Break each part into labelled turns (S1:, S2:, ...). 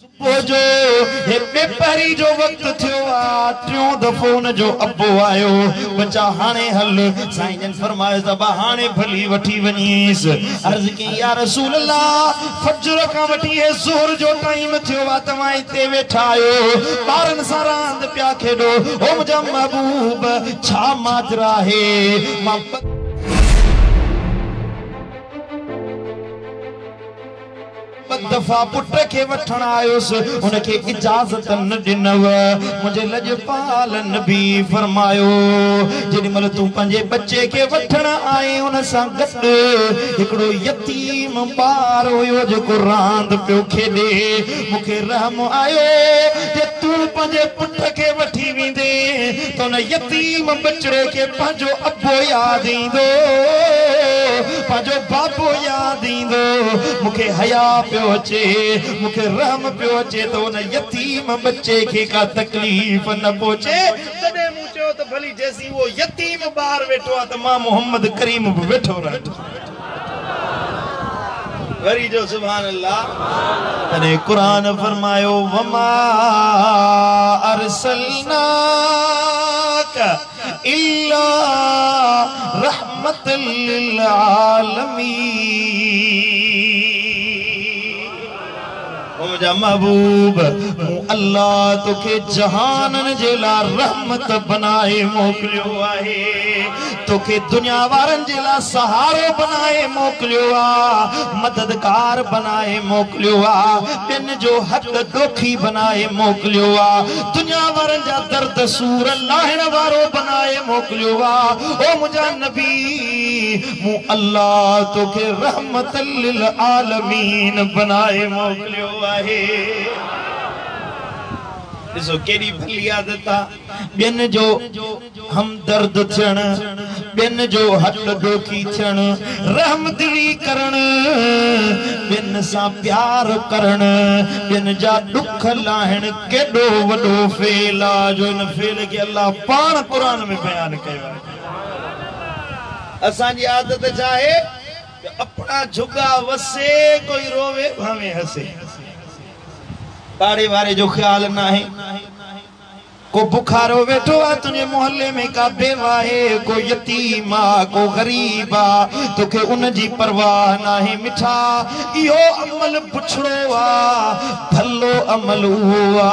S1: صبح جو هي ٻپهري جو وقت ٿيو آ، ٽيون دفعو ان جو ابو آيو، ٻچا هاڻي هل، سائين جن فرمايس ته ابا هاڻي ڀلي وٺي وڃيس، عرض ڪيائين يا رسول الله فجر کان وٺي هي ظهر جو ٽائيم ٿيو آ توهان هتي ويٺا آهيو ٻارن سان راند پيا کيڏو، او منهنجا محبوب ڇا ماجرا آهي مان. ٻه دفعا پٽ کي وٺڻ آيس، ان کي اجازت نه ڏنو. منهنجي لڄپال نبي فرمايو، جيڏي مهل تون پنهنجي ٻچي کي وٺڻ آئين ان سان گڏ هڪڙو يتيم ٻار هيو جيڪو راند پيو کيڏي، مون کي رحم آيو جي تون پنهنجي پٽ کي وٺي ويندين ته ان يتيم ٻچڙي کي پنهنجو ابو ياد ايندو، پنهنجو بابو ياد ايندو. مون کي حياء پيو اچي، مون کي رحم پيو اچي ته ان يتيم ٻچي کي ڪا تڪليف نه پهچي. تڏهن مون چيو ته ڀلي جيسين اهو يتيم ٻار ويٺو آهي ته مان محمد ڪريم به ويٺو رهندس. وري جو سبحان الله. تڏهن قرآن فرمايو، وما ارسلناک الا رحمة للعالمين. او منهنجا محبوب! مون الله توکي جهانن جي لاء رحمت بنائي موڪليو آهي، توکي دنيا وارن جي لاء سهارو بنائي موڪليو آ، مددگار بنائي موڪليو آ، ٻين جو هڏ ڏوکي بنائي موڪليو آ، دنيا وارن جا درد سور لاهڻ وارو بنائي موڪليو آ، او منهنجا نبي! مون الله توکي رحمت للعالمين بنائي موڪليو آهي. ڏسو ڪيڏي ڀلي عادت آ ٻين جو همدرد ٿيڻ، ٻين جو هڏ ڏوکي ٿيڻ، رحمدلي ڪرڻ، ٻين سان پيار ڪرڻ، ٻين جا ڏک لاهڻ ڪيڏو وڏو فعل آ جو ان فعل کي الله پاڻ قرآن ۾ بيان ڪيو آهي. اسان جي عادت ڇا آهي جو اپڻا جهڳا وسي ڪوئي رووي ڀانوين هسي. پاڙي واري جو خيال ناهي. ڪو بکارو ويٺو آ تنهنجي محلي ۾ ڪا بيوه آهي، ڪو يتيم آ، ڪو غريب آ، توکي ان جي پرواهه ناهي مٺا. اهو عمل بڇڙو آ، ڀلو عمل اهو آ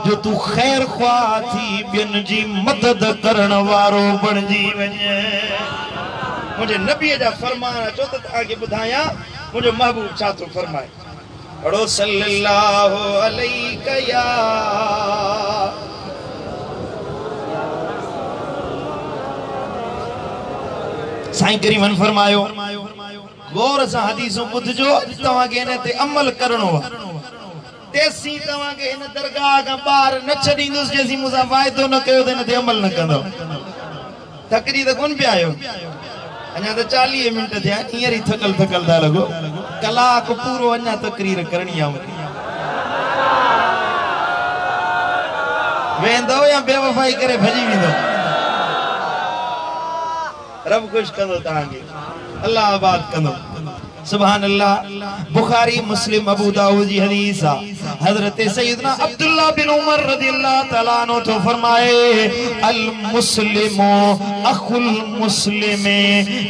S1: جو تون خير خواهه ٿي ٻين جي مدد ڪرڻ وارو بڻجي وڃ. منهنجي نبيء جا فرمان اچو ته توهان کي ٻڌايان منهنجو محبوب ڇا ٿو فرمائي. پڙهو صلي الله عليڪ يا. سائين ڪريمن فرمايو. غور سان حديثون ٻڌجو اڄ توهان کي ان تي عمل ڪرڻو آ. تيسين توهان کي هن درگاهه کان ٻاهر نه ڇڏيندس جيسين مون سان واعدو نه ڪيو ته هن تي عمل نه ڪندؤ. ٿڪجي ته ڪونه پيا آهيو؟ اڃا ته 40 منٽ ٿيا آهن، هينئر ئي ٿڪل ٿڪل ٿا لڳو. ڪلاڪ پورو اڃا تقرير ڪرڻي آهي مون کي. ويهندؤ يا بيوفائي ڪري ڀڄي ويندؤ؟ رب خوش ڪندو توهان کي. الله آباد ڪندو. سبحان الله بخاري مسلم ابو داؤد جي حديث آ حضرت سيدنا عبدالله بن عمر رضي الله تعالٰي عنه ٿو فرمائي المسلم اخو المسلم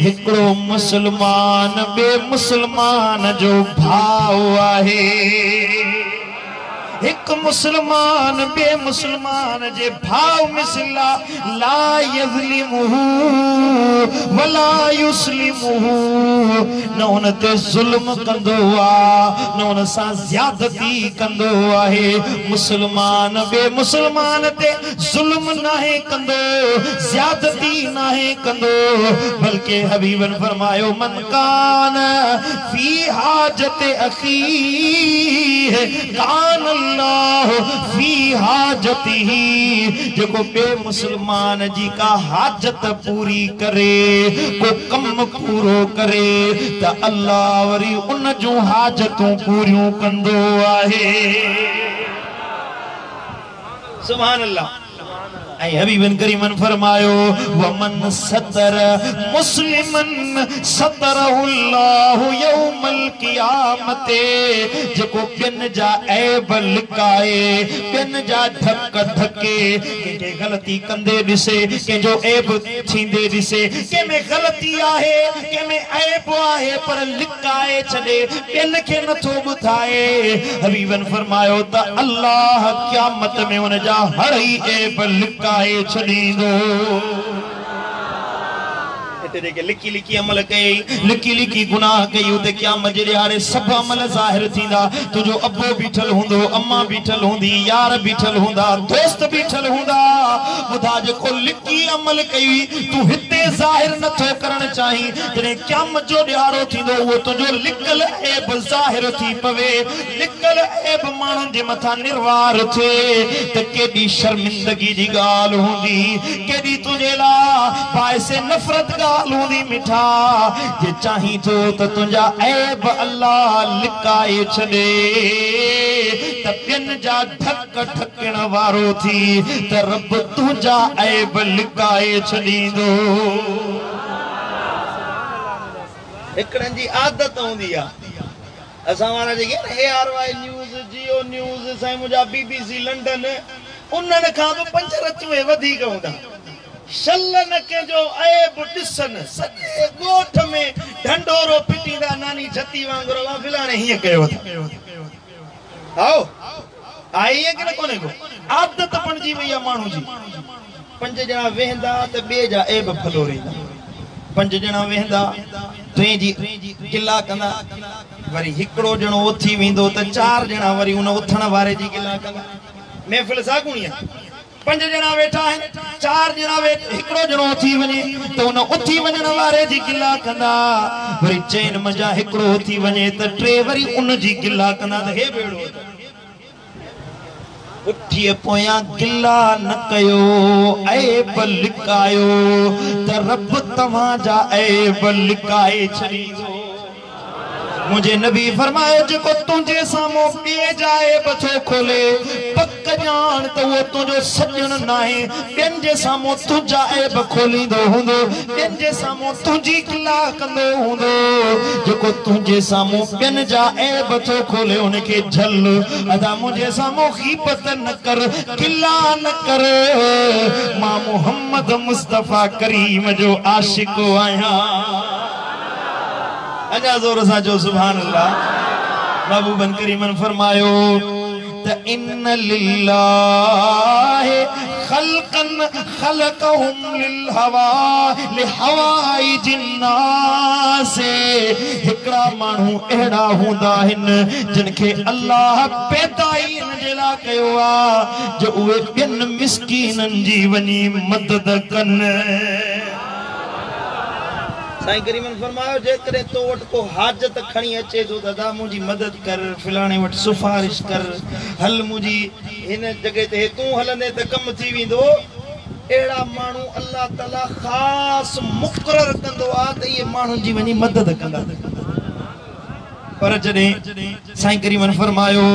S1: هڪڙو مسلمان ٻئي مسلمان جو ڀاء آهي. هڪ مسلمان ٻئي مسلمان جي ڀاء مثل آ، لا يظلمه ولا يسلمه، نه ان تي ظلم ڪندو آ، نه ان سان زيادتي ڪندو آهي، مسلمان ٻئي مسلمان تي ظلم ناهي ڪندو، زيادتي ناهي ڪندو، بلڪه حبيبن فرمايو، من ڪان في حاجت اخيه ڪان الله في حاجته جيڪو ٻئي مسلمان جي ڪا حاجت پوري ڪري، ڪو ڪم پورو ڪري ته الله وري ان جون حاجتون پوريون ڪندو آهي. سبحان الله. ۽ حبيبن ڪريمن فرمايو، ومن ستر مسلما ستره الله يوم القيامة جيڪو ٻين جا عيب لڪائي، ٻين جا ڍڪ ڍڪي، ڪنهن کي غلطي ڪندي ڏسي، ڪنهن جو عيب ٿيندي ڏسي، ڪنهن ۾ غلطي آهي، ڪنهن ۾ عيب آهي پر لڪائي ڇڏي، ٻين کي نه ٿو ٻڌائي. حبيبن فرمايو ته الله قيامت ۾ ان جا هڙئي عيب لڪائي ڇڏيندو. هتي جيڪي لڪي لڪي عمل ڪيئي، لڪي لڪي گناهه ڪيئي، اتي قيامت جي ڏهاڙي سڀ عمل ظاهر ٿيندا. تنهنجو ابو بيٺل هوندو، امان بيٺل هوندي، يار بيٺل هوندا، دوست بيٺل هوندا. ٻڌاء جيڪو لڪي عمل ڪيئي، تون هتي ظاهر نه ٿو ڪرڻ چاهين، جڏهن قيامت جو ڏهاڙو ٿيندو، اهو تنهنجو لڪل عيب ظاهر ٿي پوي. لڪل عيب ماڻهن جي مٿان نروار ٿئي ته ڪيڏي شرمندگي جي ڳالهه هوندي، ڪيڏي تنهنجي لاء باعث نفرت ڳالهه هوندي مٺا، جي چاهين ٿو ته تنهنجا عيب الله لڪائي ڇڏي ته ٻين جا ڍڪ ڍڪڻ وارو ٿي ته رب تنهنجا عيب لڪائي ڇڏيندو. هڪڙن جي عادت هوندي آ. اسان وارا جيڪي آهن اي آر وائي نيوز، جيو نيوز، سائين منهنجا بي بي سي لنڊن انهن کان به پنج رتيون اهي وڌيڪ هوندا. شل نه ڪنهن جو عيب ڏسن، سڄي ڳوٺ ۾ ڍنڍورو پٽيندا ناني ڇتي وانگر اوهان فلاڻي هيئن ڪيو اٿا. هائو آهي ائين ڪي نه ڪونهي ڪو عادت بڻجي وئي آهي ماڻهو جي. پنج ڄڻا ويهندا ته ٻئي جا عيب ڦلوريندا. پنج ڄڻا ويهندا ٽئين جي گلا ڪندا. وري هڪڙو ڄڻو اٿي ويندو ته چار ڄڻا وري ان اٿڻ واري جي گلا ڪندا. محفل ساڳوڻي آهي. پنج ڄڻا ويٺا آهن، چار ڄڻا هڪڙو ڄڻو اٿي وڃي ته ان اٿي وڃڻ واري جي گلا ڪندا. وري چئن منجهان هڪڙو اٿي وڃي ته ٽي وري ان جي گلا ڪندا ته هي به اهڙو اٿو. پٺيء پويان گلا نه ڪيو، عيب لڪايو ته رب توهان جا عيب لڪائي ڇڏيندو. منهنجي نبي فرمايو، جيڪو تنهنجي سامهون ٻئي جا عيب ٿو کولي، پڪ ڄاڻ ته اهو تنهنجو سڄڻ ناهي، ٻين جي سامهون تنهنجا عيب کوليندو هوندو، ٻين جي سامهون تنهنجي گلا ڪندو هوندو، جيڪو تنهنجي سامهون ٻين جا عيب ٿو کولي ان کي جهل، ادا منهنجي سامهون غيبت نه ڪر، گلا نه ڪر، مان محمد مصطفيٰ ڪريم جو عاشق آهيان. اڃا زور سان چئو سبحان الله. محبوبن ڪريمن فرمايو ته ان لله خلقا خلقهم للهوا لحوائج الناس هڪڙا ماڻهو اهڙا هوندا آهن جن کي الله پيدا ئي ان جي لاء ڪيو آ جو اهي ٻين مسڪينن جي وڃي مدد ڪن. سائين ڪريمن فرمايو، جيڪڏهن تو وٽ ڪو حاجت کڻي اچي ٿو ته ادا منهنجي مدد ڪر، فلاڻي وٽ سفارش ڪر، هل منهنجي هن جڳهه تي تون هلندين ته ڪم ٿي ويندو. اهڙا ماڻهو الله تعاليٰ خاص مقرر ڪندو آهي ته اهي ماڻهن جي وڃي مدد ڪندا. پر جڏهن سائين ڪريمن فرمايو،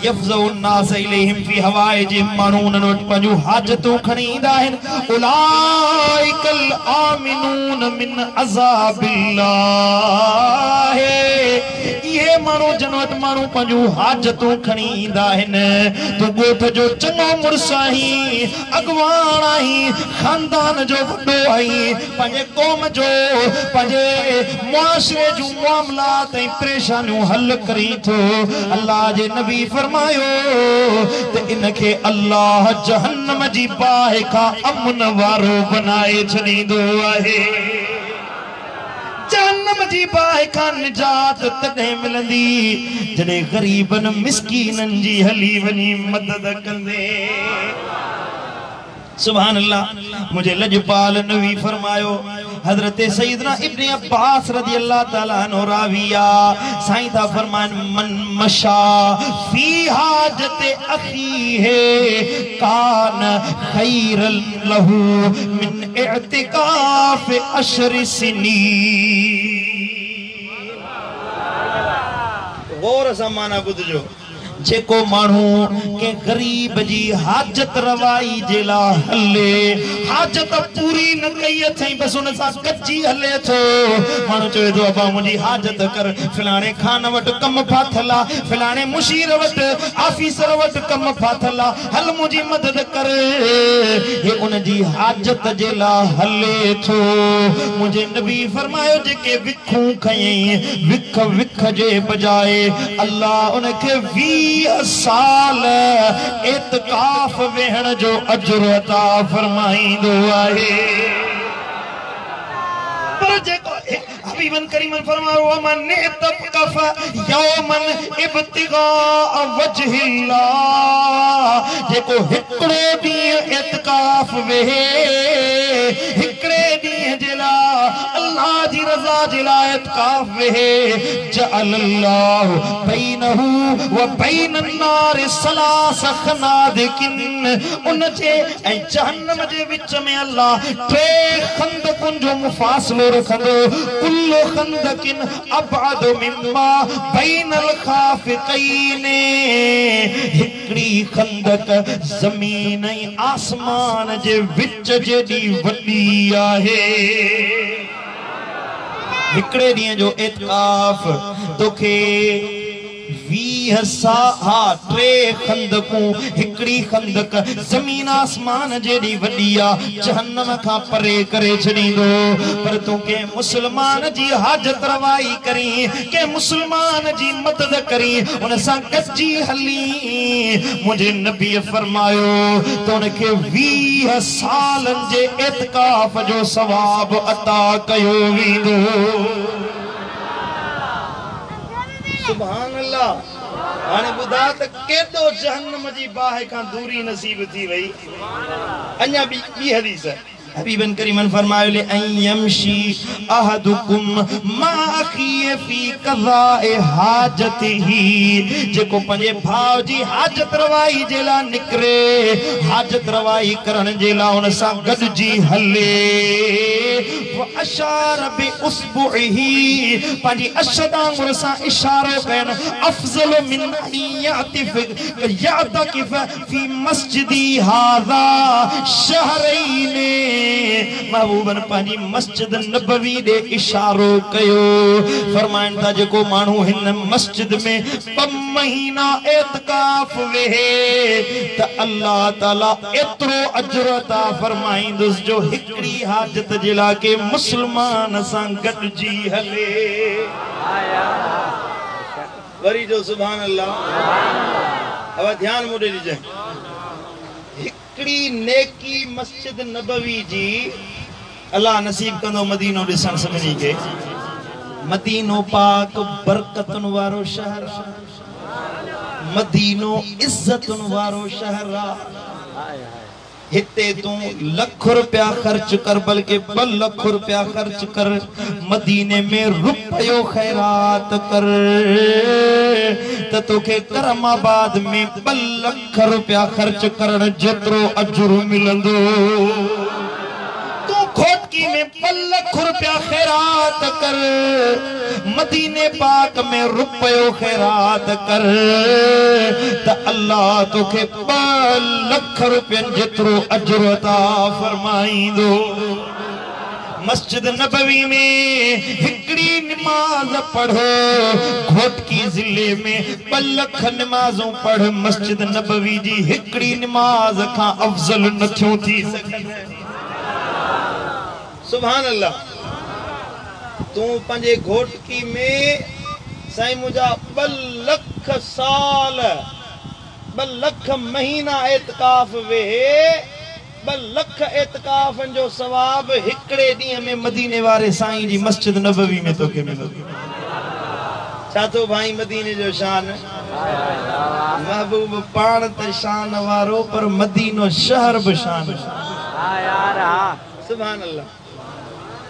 S1: يفزع الناس اليهم في حوائجهم ماڻهو انهن وٽ پنهنجون حاجتون کڻي ايندا آهن، اولئڪ الآمنون من عذاب الله اهي ماڻهو جن وٽ ماڻهو پنهنجون حاجتون کڻي ايندا آهن، تون ڳوٺ جو چڱو مڙس آهين، اڳواڻ آهين، خاندان جو وڏو آهين، پنهنجي قوم جو، پنهنجي معاشري جون معاملات ۽ پريشانيون حل ڪرين ٿو. الله جي نبي فرمايو ته ان کي الله جهنم جي باهه کان امن وارو بنائي ڇڏيندو آهي. جهنم جي باهه کان نجات تڏهن ملندي جڏهن غريبن مسڪينن جي هلي وڃي مدد ڪندين. سبحان الله منهنجي لڄپال نبي فرمايو حضرت سيدنا ابن عباس رضي الله تعالٰي عنه راوي آ سائين ٿا فرمائن من مشيٰ في حاجت اخيه ڪان خيرا له من اعتڪاف عشر سنين. غور سان معنيٰ ٻڌجو. جيڪو ماڻهو ڪنهن غريب جي حاجت روائي جي لاء هلي، حاجت پوري نه ڪئي اٿئي بس ان سان گڏجي هلي ٿو. ماڻهو چوي ٿو ابا منهنجي حاجت ڪر، فلاڻي خان وٽ ڪم ڦاٿل آ، فلاڻي مشير وٽ، آفيسر وٽ ڪم ڦاٿل آ، هل منهنجي مدد ڪر. هي ان جي حاجت جي لاء هلي ٿو. منهنجي نبي فرمايو جيڪي وکون کنيئي، وک وک جي بجاء الله ان کي 20 سال اعتڪاف ويهڻ جو اجر عطا فرمائيندو آهي. پر جيڪو حبيبن ڪريمن فرمايو ومن اعتڪف يوما ابتغاء وجه الله جيڪو هڪڙو ڏينهن اعتڪاف ويهي هڪڙي ڏينهن جي لاء الله جي رضا جي لاء اعتڪاف ويهي جعل الله بينه وبين النار ثلاث خنادق ان جي ۽ جهنم جي وچ ۾ الله ٽي خندقن جو مفاصلو رکندو، ڪل خندق ابعد مما بين الخافقين هڪڙي خندق زمين ۽ آسمان جي وچ جيڏي وڏي آهي. هڪڙي ڏينهن جو اعتڪاف توکي 20 سا ٽي خندقون، هڪڙي خندق زمين آسمان جيڏي وڏي آ، جهنم کان پري ڪري ڇڏيندو. پر تون ڪنهن مسلمان جي حاجت روائي ڪرين، ڪنهن مسلمان جي مدد ڪرين، ان سان گڏجي هلين. منهنجي نبيء فرمايو ته ان کي 20 سالن جي اعتڪاف جو ثواب عطا ڪيو ويندو. سبحان الله هاڻي ٻڌاء ته ڪيڏو جهنم جي باهه کان دوري نصيب ٿي وئي. اڃا ٻي ٻي حديث حبيبن ڪريمن فرمايو لأن يمشي احدڪم مع اخيه في قضاء حاجته جيڪو پنهنجي ڀاء جي حاجت روائي جي لاء نڪري حاجت روائي ڪرڻ جي لاء ان سان گڏجي هلي واشار باصبعه پنهنجي اشهد آڱر سان اشارو ڪين افضل من ان يعتڪف في مسجدي هذا شهرين محبوبن پنهنجي مسجد نبوي ڏي اشارو ڪيو فرمائن ٿا جيڪو ماڻهو هن مسجد ۾ ٻه مهينا اعتڪاف ويهي ته الله تعالي ايترو اجر عطا فرمائيندس جو هڪڙي حاجت جي لاء ڪنهن مسلمان سان گڏجي هلي. وري چئو سبحان الله. ابا ڌيان مون ڏي ڏجانء. هڪڙي نيڪي مسجد نبوي جي الله نصيب ڪندو مدينو ڏسڻ سڀني کي. مدينو پاڪ برڪتن وارو شهر آ. مدينو عزتن وارو شهر آ. هتي تون لک رپيا خرچ ڪر بلڪه ٻه لک رپيا خرچ ڪر مديني ۾ رپيو خيرات ڪر ته توکي ڪرم آباد ۾ ٻه لک رپيا خرچ ڪرڻ جيترو اجر ملندو. تون گهوٽڪي ۾ ٻه لک رپيا خيرات ڪر، مديني پاڪ ۾ رپيو خيرات ڪر ته الله توکي ٻه لک رپين جيترو اجر عطا فرمائيندو. مسجد نبوي ۾ هڪڙي نماز پڙهه، گهوٽڪي ضلعي ۾ ٻه لک نمازون پڙهه، مسجد نبوي جي هڪڙي نماز کان افضل نٿيون ٿي سگهن. سبحان الله تون پنهنجي گهوٽڪي ۾ سائين منهنجا ٻه لک سال ٻه لک مهينا اعتڪاف ويهي ٻه لک اعتڪافن جو ثواب هڪڙي ڏينهن ۾ مديني واري سائين جي مسجد نبوي ۾ توکي ملندو. ڇا ٿو ڀائين مديني جو شان. محبوب پاڻ ته شان وارو پر مدينو شهر به شان وارو. سبحان الله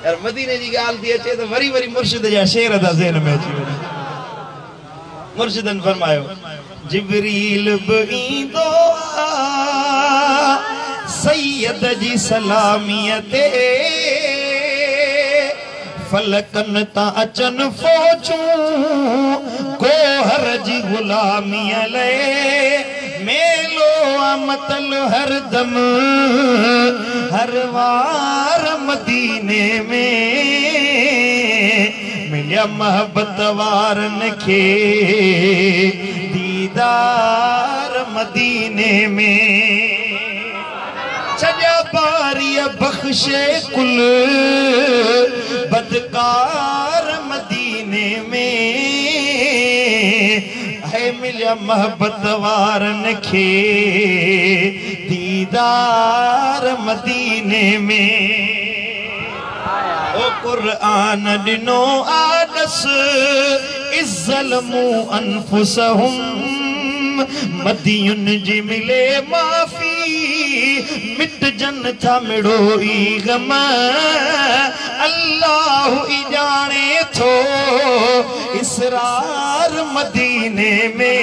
S1: يار مديني جي ڳالهه ٿي اچي ته وري وري مرشد جا شعر ٿا ذهن ۾ اچي وڃن. مرشدن فرمايو، جبريل به ايندو آ سيد جي سلاميء تي، فلڪن تان اچن فوجون. گوهر جي غلاميء لئه ميلو آ متل هر دم هر وار مديني ۾. مليا محبت وارن کي ديدار مديني ۾. ڇڏيا باريء بخشي ڪل بدڪار مديني ۾. هي مليا محبت وارن کي ديدار مديني ۾. او قرآن ڏنو آ ڏس اذ ظلموا انفسهم مدين جي ملي معافي مٽجن ٿا مڙوئي غم الله ئي ڄاڻي ٿو اسرار مديني ۾.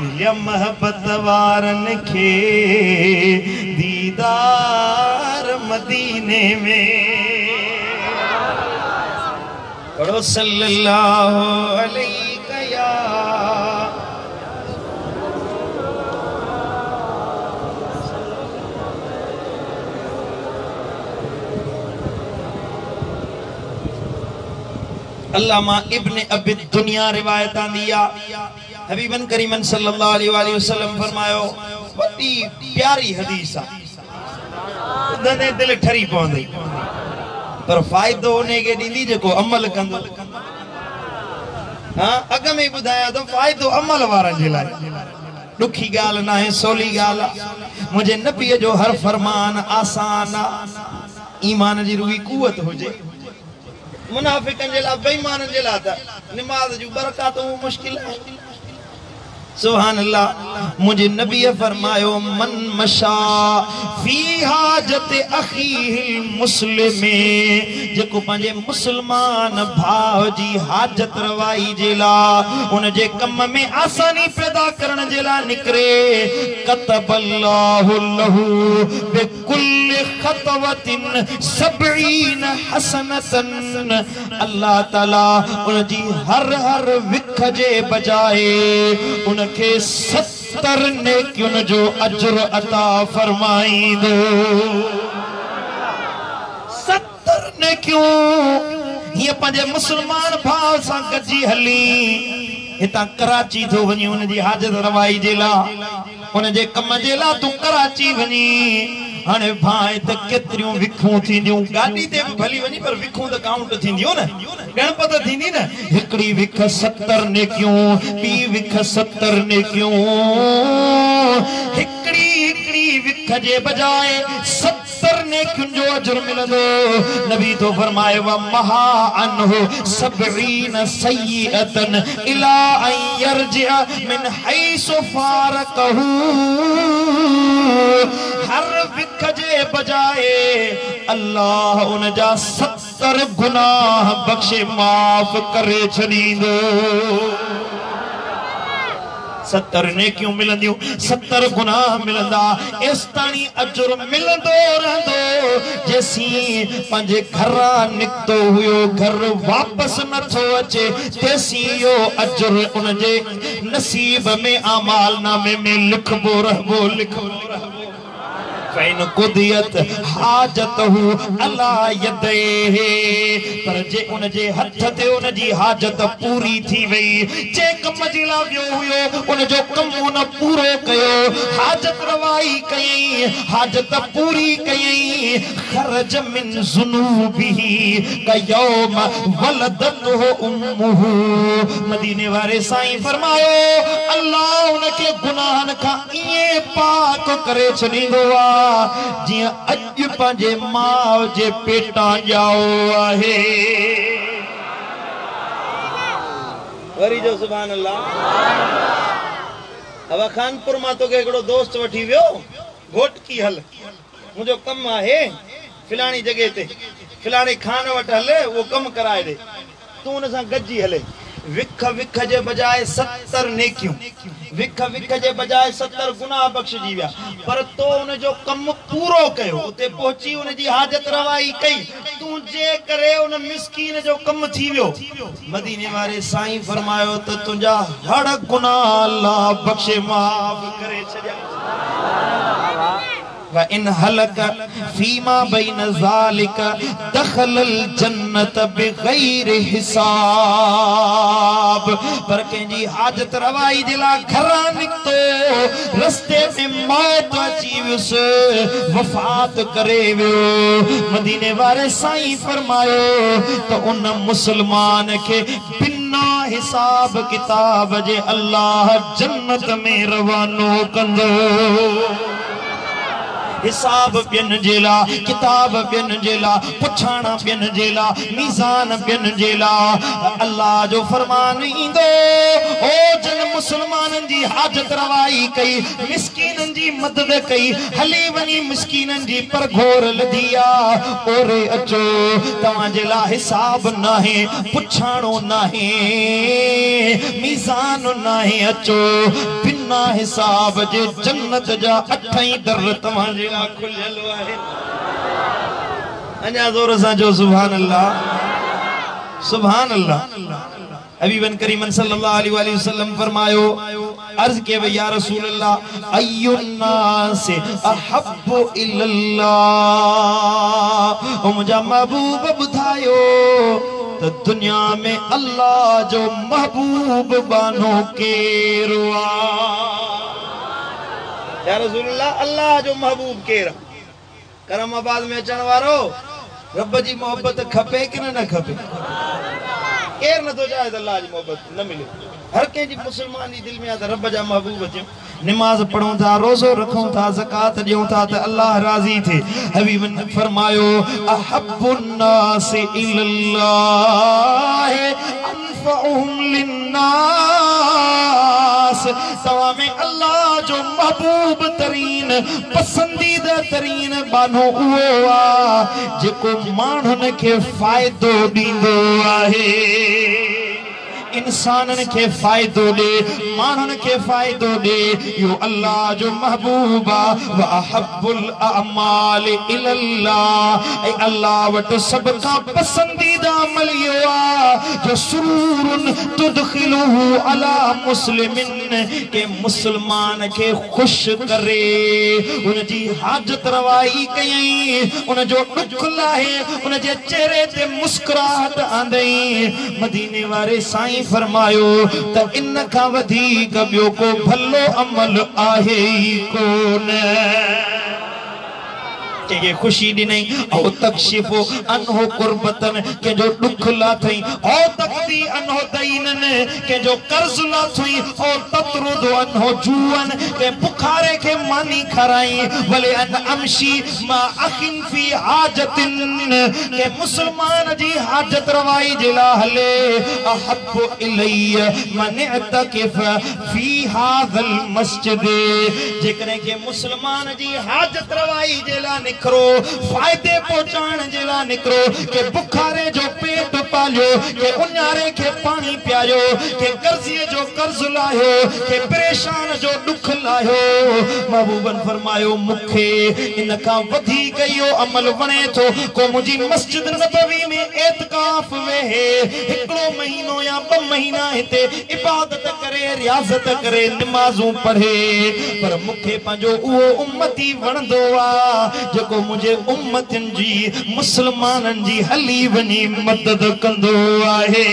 S1: مليا محبت وارن کي ديدار مديني ۾. پڙهو صلي الله عليڪ يا علامه ابن ابي الدنيا روايت آندي آ حبيبن ڪريمن صلي الله عليه واٰله وسلم فرمايو وڏي پياري حديث آ ٻڌندي دل ٺري پوندي پر فائدو انهي کي ڏيندي جيڪو عمل ڪندو. ها اڳ ۾ ئي ٻڌايان ته فائدو عمل وارن جي لاء. ڏکي ڳالهه ناهي سولي ڳالهه آ. منهنجي نبيء جو هر فرمان آسان آ. ايمان جي رڳي قوت هجي. منافقن جي لاء بي ايمانن جي لاء ته نماز جون ٻه رڪعتون به مشڪل آهن. سبحان الله منهنجي نبيء فرمايو من مشيٰ في حاجت اخيه المسلم جيڪو پنهنجي مسلمان ڀاء جي حاجت روائي جي لاء ان جي ڪم ۾ آساني پيدا ڪرڻ جي لاء نڪري ڪتب الله له بڪل خطوة سبعين حسنة الله تعالي ان جي هر هر وک جي بجاء ان کي 70 نيڪين جو اجر عطا فرمائيندو. 70 نيڪيون! هيئن پنهنجي مسلمان ڀاء سان گڏجي هلي هتان ڪراچي ٿو وڃين ان جي حاجت روائي جي لاء. ان جي ڪم جي لاء تون ڪراچي وڃين. هاڻي ڀانء ته ڪيتريون وکون ٿينديون. گاڏي تي به ڀلي وڃين پر وکون ته ڪائونٽ ٿينديون نه. ڳڻپ ته ٿيندي نه. هڪڙي وک 70 نيڪيون، ٻي وک 70 نيڪيون. هڪڙي هڪڙي وک جي بجاء 70 نيڪين جو اجر ملندو. نبي ٿو فرمائي ومحا عنه سبعين سيئة الي ان يرجع من حيث فارقه هر وک جي بجاء الله ان جا 70 گناهه بخشي معاف ڪري ڇڏيندو. 70 نيڪيون ملنديون، 70 گناهه ملندا، ايستاڻي اجر ملندو رهندو جيسين پنهنجي گهران نڪتو هيو گهر واپس نه ٿو اچي تيسين اهو اجر ان جي نصيب ۾ اعمال نامي ۾ لکبو رهبو لکبو رهبو. فإن قضيت حاجته علي يديه پر جي ان جي هٿ تي ان جي حاجت پوري ٿي وئي، جنهن ڪم جي لاء ويو هيو ان جو ڪم ان پورو ڪيو، حاجت روائي ڪيائين، حاجت پوري ڪيائين، خرج من ذنوبه ڪيوم ولدته امه مديني واري سائين فرمايو، الله ان کي گناهن کان ائين پاڪ ڪري ڇڏيندو آ جيئن اڄ پنهنجي ماء جي پيٽان ڄائو آهي. وري چئو سبحان الله. ابا خانپور مان توکي هڪڙو دوست وٺي ويو گهوٽڪي هل منهنجو ڪم آهي فلاڻي جڳهه تي فلاڻي خان وٽ هل اهو ڪم ڪرائي ڏي تون ان سان گڏجي هلين. وک وک جي بجاء 70 نيڪيون، وک وک جي بجاء 70 گناهه بخشجي ويا، پر تو ان جو ڪم پورو ڪيو، اتي پهچي ان جي حاجت روائي ڪئي، تنهنجي ڪري ان مسڪين جو ڪم ٿي ويو. مديني واري سائين فرمايو ته تنهنجا هڙ گناهه الله بخشي معاف ڪري ڇڏيا. وان هلڪ فيما بين ذلڪ دخل الجنة بغير حساب پر ڪنهن جي حاجت روائي جي لاء گهران نڪتو رستي ۾ موت اچي ويس وفات ڪري ويو مديني واري سائين فرمايو ته ان مسلمان کي بنا حساب ڪتاب جي الله جنت ۾ روانو ڪندو. حساب ٻين جي لا، ڪتاب ٻين جي لا، پڇاڻا ٻين جي لا، ميزان ٻين جي لا. الله جو فرمان ايندو، او جن مسلمانن جي حاجت روائي ڪئي، مسڪينن جي مدد ڪئي، هلي وڃي مسڪينن جي پرگهور لڌي آ، اوري اچو، توهان جي لا حساب ناهي، پڇاڻو ناهي، ميزان ناهي، اچو بنا حساب جي جنت جا اٺئي در توهان جي لاء کليل آهن. اڃا زور سان چئو سبحان الله، سبحان الله. حبيبن ڪريمن صلي الله عليه واٰله وسلم فرمايو، عرض ڪئي وئي يا رسول الله اي الناس احب الي الله، او منهنجا محبوب ٻڌايو ته دنيا ۾ الله جو محبوب ٻانهو ڪير آ؟ يا رسول الله الله جو محبوب ڪير آ؟ ڪرم آباد ۾ اچڻ وارو رب جي محبت کپي ڪي نه کپي؟ ڪير نٿو چاهي ته الله جي محبت نه ملي؟ هر ڪنهن جي مسلمان جي دل ۾ آهي ته رب جا محبوب ٿيون، نماز پڙهون ٿا، روزو رکون ٿا، زڪوات ڏيون ٿا ته الله راضي ٿئي. حبيبن فرمايو، احب الناس الي الله انفعهم للناس، توهان ۾ الله جو محبوب ترين، پسنديده ترين ٻانهو اهو آ جيڪو ماڻهن کي فائدو ڏيندو آهي. انسانن کي فائدو ڏي، ماڻهن کي فائدو ڏي، اهو الله جو محبوب آ. واحب الاعمال الي الله، ۽ الله وٽ سڀ کان پسنديده عمل اهو آ جو سرور تدخله علي مسلم، ڪنهن مسلمان کي خوش ڪري، ان جي حاجت روائي ڪيائين، ان جو ڏک لاهي، ان جي چهري تي مسڪراهٽ آندئين. مديني واري سائين فرمايو ته ان کان وڌيڪ ٻيو ڪو ڀلو عمل آهي ئي ڪونه. ڪنهن کي خوشي ڏنئي، او تڪشف عنه ڪربتن، ڪنهن جو ڏک لاٿئي، او تقضي عنه دينن، ڪنهن جو قرض لاٿئي، او تطرد عنه جوعن، ڪنهن بکاري کي ماني کارائي، ولان امشي مع اخ في حاجت، ڪنهن مسلمان جي حاجت روائي جي لاء هلي، احب الي من اعتڪف في هذا المسجد، جيڪڏهن ڪنهن مسلمان جي حاجت روائي جي لاء نڪرو، فائدي پهچائڻ جي لاء نڪرو، ڪنهن بکاري جو پيٽ پاليو، ڪنهن اڃاري کي پاڻي پياريو، ڪنهن قرضي جو قرض لاهيو، ڪنهن پريشان جو ڏک لاهيو، محبوبن فرمايو مون کي ان کان وڌيڪ اهو عمل وڻي ٿو ڪو منهنجي مسجد نبوي ۾ اعتڪاف ويهي، هڪڙو مهينو يا ٻه مهينا هتي عبادت ڪري، رياضت ڪري، نمازون پڙهي، پر مون کي پنهنجو اهو امتي وڻندو آ جيڪو منهنجي امتين جي، مسلمانن جي هلي وڃي مدد ڪندو آهي.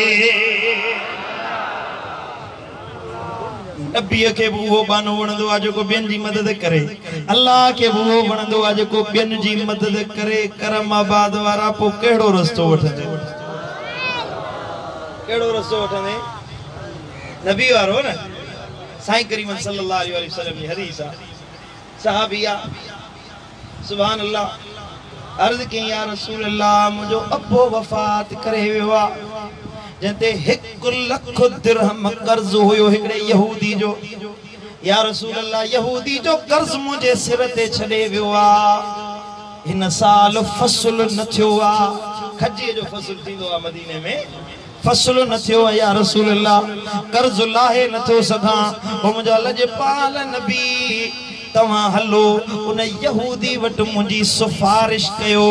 S1: نبيء کي به اهو ٻانهو وڻندو آ جيڪو ٻين جي مدد ڪري. الله کي به اهو وڻندو آ جيڪو ٻين جي مدد ڪري. ڪرم آباد وارا پوء ڪهڙو رستو وٺندين؟ ڪهڙو رستو وٺندين؟ نبي وارو نه؟ سائين ڪريم صلي الله عليه وسلم جي حديث آ. صحابي آ، سبحان الله، عرض ڪيائين يا رسول الله منهنجو ابو وفات ڪري ويو آ، جنهن تي 1 لک درهم قرض هيو هڪڙي يهودي جو. يا رسول الله يهودي جو قرض منهنجي سر تي ڇڏي ويو آ، هن سال فصل نه ٿيو آ، کجيء جو فصل ٿيندو آ مديني ۾، فصل نه ٿيو آ يا رسول الله قرض لاهي نه ٿو سگهان او منهنجا لڄپال نبي توهان هلو ان يهودي وٽ منهنجي سفارش ڪيو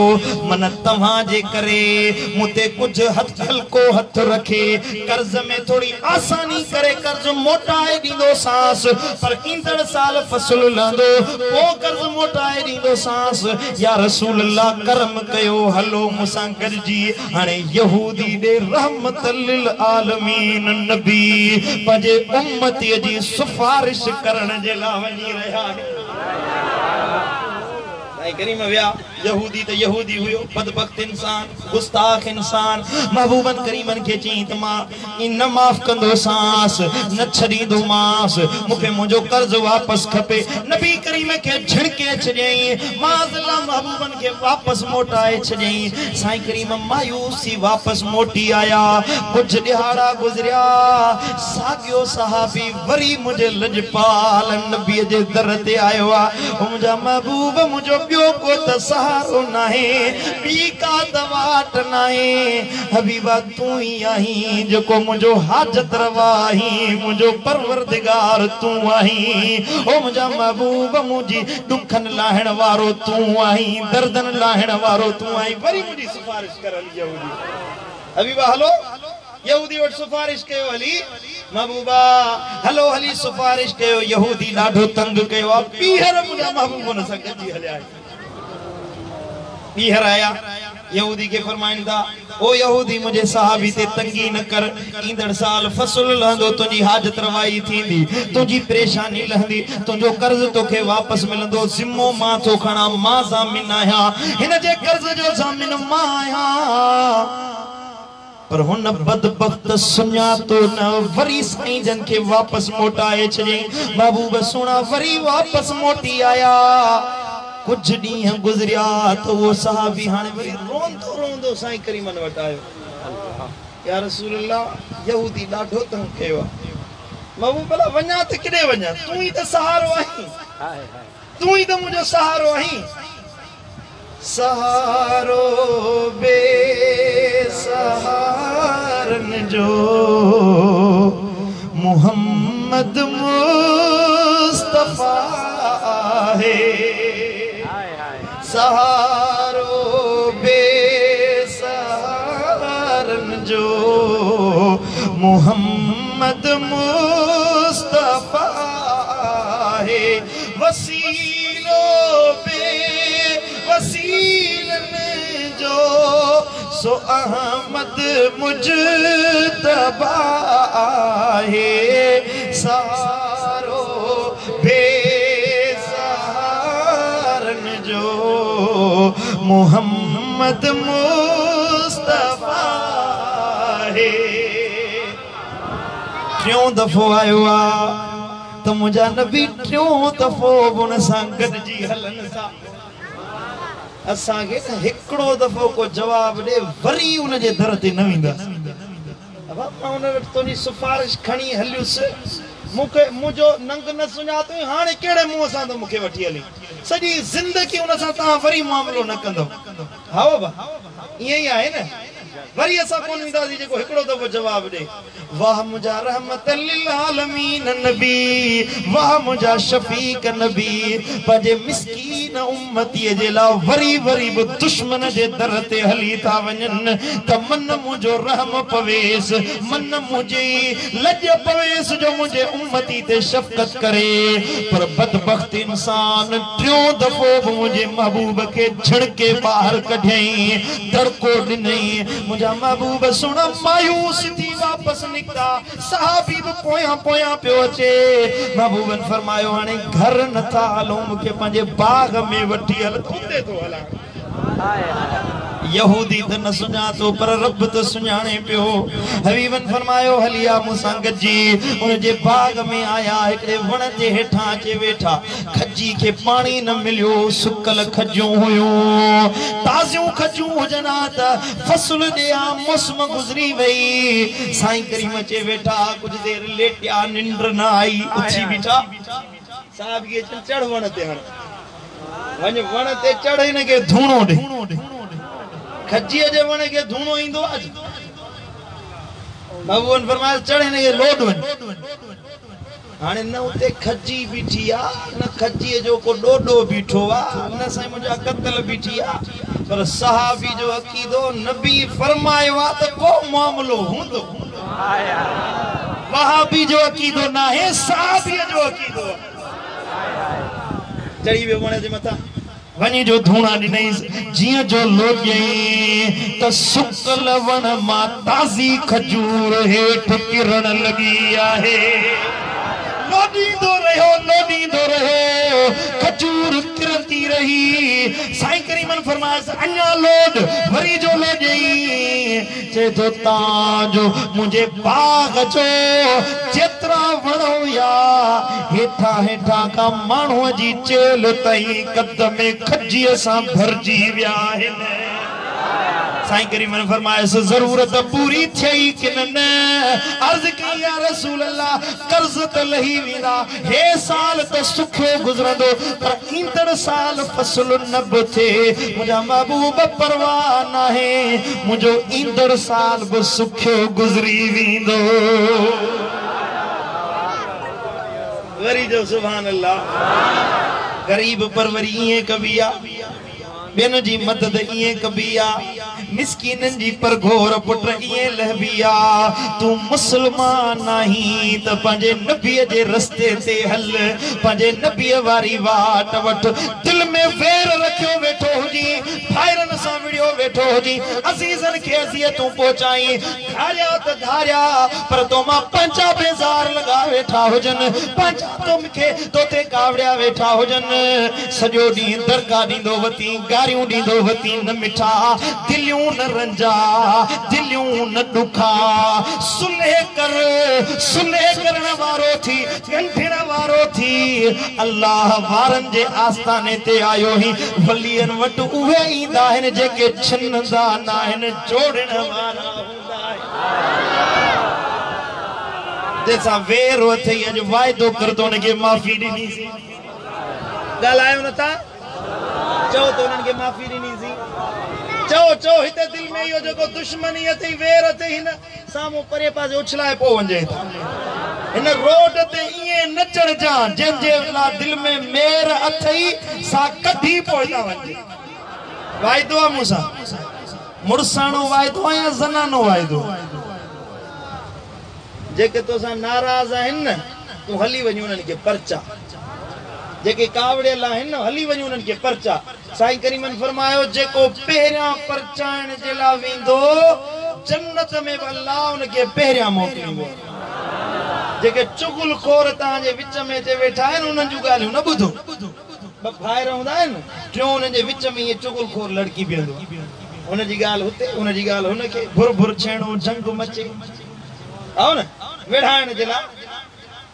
S1: من توهان جي ڪري مون تي ڪجهه هٿ هلڪو هٿ رکي قرض ۾ ٿوري آساني ڪري قرض موٽائي ڏيندوسانس پر ايندڙ سال فصل لهندو پوء قرض موٽائي ڏيندوسانس يا رسول الله ڪرم ڪيو هلو مون سان گڏجي هاڻي يهودي ڏي رحمت للعالمين نبي پنهنجي امتيء جي سفارش ڪرڻ جي لاء وڃي رهيا آهن. سائين ڪريم ويا. يهودي ته يهودي هيو، بدبخت انسان، گستاخ انسان، محبوبن ڪريمن کي چيائين ته مان ائين نه معاف ڪندوسانس، نه ڇڏيندومانس، مون کي منهنجو قرض واپس کپي. نبي ڪريم کي جهڻڪي ڇڏيائين، معاذ الله محبوبن کي واپس موٽائي ڇڏيائين. سائين ڪريم مايوس ٿي واپس موٽي آيا. ڪجهه ڏهاڙا گذريا، ساڳيو صحابي وري منهنجي لڄپال نبيء جي در تي آيو آ، او منهنجا محبوب منهنجو ٻيو ڪو ته سهارو ناهي، ٻي ڪا ته واٽ ناهي، حبيبا تون ئي آهين جيڪو منهنجو حاجت روا آهين، منهنجو پروردگار تون آهين، او منهنجا محبوب منهنجي ڏکن لاهڻ وارو تون آهين، دردن لاهڻ وارو تون آهين، وري منهنجي سفارش ڪر هلي يهودي حبيبا هلو. يهودي وٽ سفارش ڪيو هلي محبوبا هلو هلي سفارش ڪيو يهودي ڏاڍو تنگ ڪيو آ ٻيهر منهنجا محبوب هن سان گڏجي هليا آهن ٻيهر آيا يهودي کي فرمائن ٿا او يهودي منهنجي صحابي تي تنگي نه ڪر ايندڙ سال فصل لهندو تنهنجي حاجت روائي ٿيندي تنهنجي پريشاني لهندي تنهنجو قرض توکي واپس ملندو ذمو مان ٿو کڻان مان ضامن آهيان هن جي قرض جو ضامن مان آهيان. پر هن بدبخت سڃاتو نه، وري سائين جن کي واپس موٽائي ڇڏيائين. محبوب سهڻا وري واپس موٽي آيا. ڪجهه ڏينهن گذريا ته اهو صحابي هاڻي وري روئندو روئندو سائين ڪريمن وٽ آيو. يا رسول الله! يهودي ڏاڍو تنگ ڪيو آهي. محبوب ڀلا وڃان ته ڪيڏي وڃان؟ تون ئي ته سهارو آهين. تون ئي ته منهنجو سهارو آهين. سهارو بي سهارن جو محمد مصطفيٰ آهي. سهارو بي سهارن جو محمد مصطفيٰ آهي. وسيلو بي وسيلن جو سو احمد مجتبيٰ آهي. سهارو بي سهارن جو محمد مصطفيٰ آهي. ٽيون دفعو آيو آ. ته منهنجا نبي ٽيون دفعو به ان سان گڏجي هلن ٿا. اسان کي ته هڪڙو دفعو ڪو جواب ڏي وري ان جي در تي نه وينداسين. ابا مان ان وٽ تنهنجي سفارش کڻي هليس، مون کي منهنجو ننگ نه سڃاتئين، هاڻي ڪهڙي منهن سان ٿو مون کي وٺي هلين؟ سڄي زندگي ان سان توهان وري معاملو نه ڪندؤ. هائو ابا ائين ئي آهي نه؟ وري اسان ڪونه وينداسين جيڪو هڪڙو دفعو جواب ڏي. واه منهنجا رحمت للعالمين نبي، واه منهنجا شفيق نبي، پنهنجي مسڪين امتيء جي لاء وري وري به دشمن جي در تي هلي ٿا وڃن ته من منهنجو رحم پويس، من منهنجي لڄ پويس جو منهنجي امتي تي شفقت ڪري، پر بدبخت انسان ٽيون دفعو به منهنجي محبوب کي جهڻڪي ٻاهر ڪڍيائين. دڙڪو ڏنائين، منهنجا محبوب سهڻا مايوس ٿي واپس نڪتا، صحابي به پويان پويان پيو اچي، محبوبن فرمايو هاڻي گهر نه ٿا هلون مون کي پنهنجي باغ ۾ وٺي هل ته اتي ٿو هلان. يهودي ته نه سڃاتو پر رب ته سڃاڻي پيو، حبيبن فرمايو هلي آ مون سان گڏجي، ان جي باغ ۾ آيا، هڪڙي وڻ جي هيٺان اچي ويٺا، کجي کي پاڻي نه مليو، سڪل کجيون هيون، تازيون کجيون هجن ها ته فصل ڏي ها، موسم گذري وئي، سائين ڪريم اچي ويٺا، ڪجهه دير ليٽيا، ننڊ نه آئي، اٿي بيٺا، صاحب کي چين چڙهه وڻ تي هاڻي وڃ وڻ تي چڙهه هن کي ڌوڻو ڏي، کجيء جي وڻ کي ڌوڻو ايندو آ ڇا؟ محبوبن فرمايس، چڙهه هن کي لوڏ وڃ. هاڻي نه اتي کجي بيٺي آ، نه کجيء جو ڪو ڏوڏو بيٺو آ، نه سائين منهنجا ڪتل بيٺي آ، پر صحابي جو عقيدو نبي فرمايو آ ته ڪو معاملو هوندو. وهابي جو عقيدو ناهي، صحابيء جو عقيدو آ. چڙهي ويو وڻ جي مٿان. وڃي جو ڌوڻا ڏنائينس، جيئن جو لوڏيائين ته سڪل وڻ مان تازي کجور هيٺ ڪرڻ لڳي آهي. لوڏيندو رهيو، لوڏيندو رهيو، کجور ڪرندي رهي. سائين ڪريمن فرمايس، اڃا لوڏ، وري جو لوڏيائين. چئي ٿو تان جو منهنجي باغ جو جيترا وڻ هيا، هيٺان هيٺان کان ماڻهوء جي چيلهه تائين قد ۾ کجيء سان ڀرجي ويا آهن. سائين ڪريمن فرمايس، ضرورت پوري ٿيئي ڪين نه؟ عرض ڪيائين، يا رسول الله! قرض ته لهي ويندا، هي سال ته سکيو گذرندو، پر ايندڙ سال فصل نه به ٿئي، منهنجا محبوب پرواهه ناهي، منهنجو ايندڙ سال به سکيو گذري ويندو. وري چئو سبحان الله. غريب پروري ائين ڪبي آ. ٻين جي مدد ائين ڪبي آ، مسڪينن جي پرگهور پٽ ائين لهبي آ، تون مسلمان آهين ته پنهنجي نبيء جي رستي تي هل، پنهنجي نبيء واري واٽ وٺ، دل ۾ وير رکيو ويٺو هجين، ڀائرن سان وڙهيو ويٺو هجين، عزيزن کي اذيتون پهچائين، ڌاريا ته ڌاريا پر تو مان پنهنجا بيزار لڳا ويٺا هجن، پنهنجا تو کي تو تي ڪاوڙيا ويٺا هجن، سڄو ڏينهن دڙڪا ڏيندو وتين، گاريون ڏيندو وتين، نه مٺا، دليون نه رنجاء، دليون نه ڏکاء، صلح ڪر، صلح ڪرڻ وارو ٿي، ڳنڍڻ وارو ٿي، الله وارن جي آستاني تي آيو هين، ولين وٽ اهي ايندا آهن جيڪي ڇنندا ناهن، جوڙڻ وارا هوندا آهن. جنهن سان وير اٿئي اڄ واعدو ڪر ته ان کي معافي ڏنيسين. ڳالهايو نه ٿا؟ چئو ته انهن کي معافي ڏنيسين. چئو چئو هتي دل ۾ اهو جيڪو دشمني اٿئي وير اٿئي هن سامهون پري پاسي اڇلائي پوء وڃجي هتان. هن روڊ تي ائين نه چڙهجان جنهن جي لاء دل ۾ مير اٿئي سا ڪڍي پوء هتان وڃجي. واعدو آ مون سان. مڙساڻو واعدو آ يا زنانو واعدو؟ جيڪي توسان ناراض آهن نه، تون هلي وڃ انهن کي پرچاء. جيڪي ڪاوڙيل آهن نه، هلي وڃ انهن کي پرچاء. سائين ڪريمن فرمايو، جيڪو پهريان پرچائڻ جي لاء ويندو، جنت ۾ به الله ان کي پهريان موڪليندو. جيڪي چغل خور توهان جي وچ ۾ اچي ويٺا آهن، انهن جون ڳالهيون نه ٻڌو. ٻه ڀائر هوندا آهن، ٽيون انهن جي وچ ۾ ائين چغل خور لڙڪي بيهندو آهي. هن جي ڳالهه هتي، هن جي ڳالهه هن کي، ڀر ڀر ڇيڻو، جنگ مچي. آهو نه ويڙهائڻ جي لاء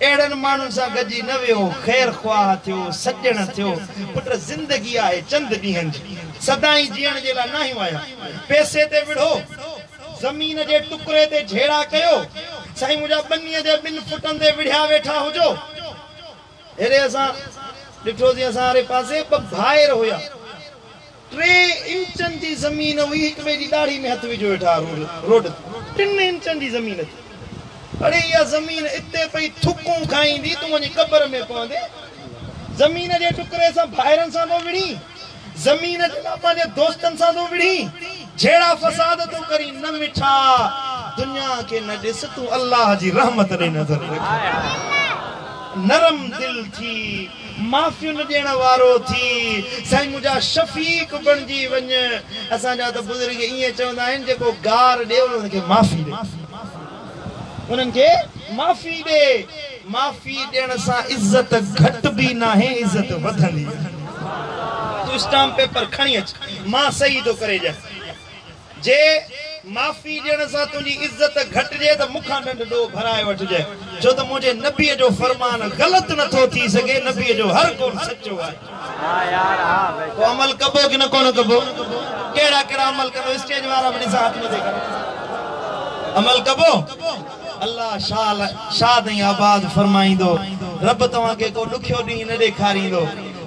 S1: اهڙن ماڻهن سان گڏجي نه ويهو، خير خواهه ٿيو، سڄڻ ٿيو، پٽ زندگي آهي چند ڏينهن جي، سدائين جيئڻ جي لاء ناهيون آيا، پئسي تي وڙهو، زمين جي ٽڪري تي جهيڙا ڪيو، سائين منهنجا ٻنيء جي ٻن فٽن تي وڙهيا ويٺا هجو. هيڏي اسان ڏٺوسين اسان واري پاسي ٻه ڀائر هيا. ٽي انچن جي زمين هئي هڪ ٻئي جي ڏاڙهي ۾ هٿ وجهيو ويٺا ها روڊ تي ٽن انچن جي زمين تي. اڙي اها زمين اتي پئي ٿڪون کائيندي تون وڃي قبر ۾ پوندين. زمين جي ٽڪري سان ڀائرن سان ٿو وڙهين. زمين جي لاء پنهنجي دوستن سان ٿو وڙهين. جهيڙا فساد ٿو ڪرين. نه مٺا دنيا کي نه ڏس تون الله جي رحمت ڏي نظر رک. نرم دل ٿي. معافين ڏيڻ وارو ٿي، سائين منهنجا شفيق بڻجي وڃ. اسان جا ته بزرگ ائين چوندا آهن جيڪو گار ڏي انهن کي معافي ڏي. انهن کي معافي ڏي. معافي ڏيڻ سان عزت گهٽبي ناهي عزت وڌندي آهي. تون اسٽامپ پيپر کڻي اچ مان صحيح ٿو ڪري ڏيان. جي معافي ڏيڻ سان تنهنجي عزت گهٽجي ته مون کان ڏنڊ ڏوهه ڀرائي وٺجانء، ڇو ته منهنجي نبيء جو فرمان غلط نه ٿو ٿي سگهي، نبيء جو هر قول سچو آهي. پوء عمل ڪبو ڪي نه ڪونه ڪبو؟ ڪهڙا ڪهڙا عمل ڪندو؟ اسٽيج وارا به ڏسان هٿ مٿي ڪن. عمل ڪبو؟ الله شال شاد ۽ آباد فرمائيندو. رب توهان کي ڪو ڏکيو ڏينهن نه ڏيکاريندو.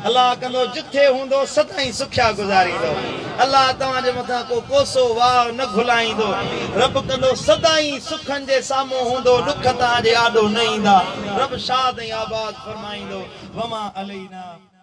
S1: الله ڪندو جٿي هوندو سدائين سکيا گذاريندو. الله توهان جي مٿان ڪو ڪوسو واء نه گهلائيندو. رب ڪندو سدائين سکن جي سامهون هوندو ڏک توهان جي آڏو نه ايندا. رب شاد ۽ آباد فرمائيندو. وما علينا.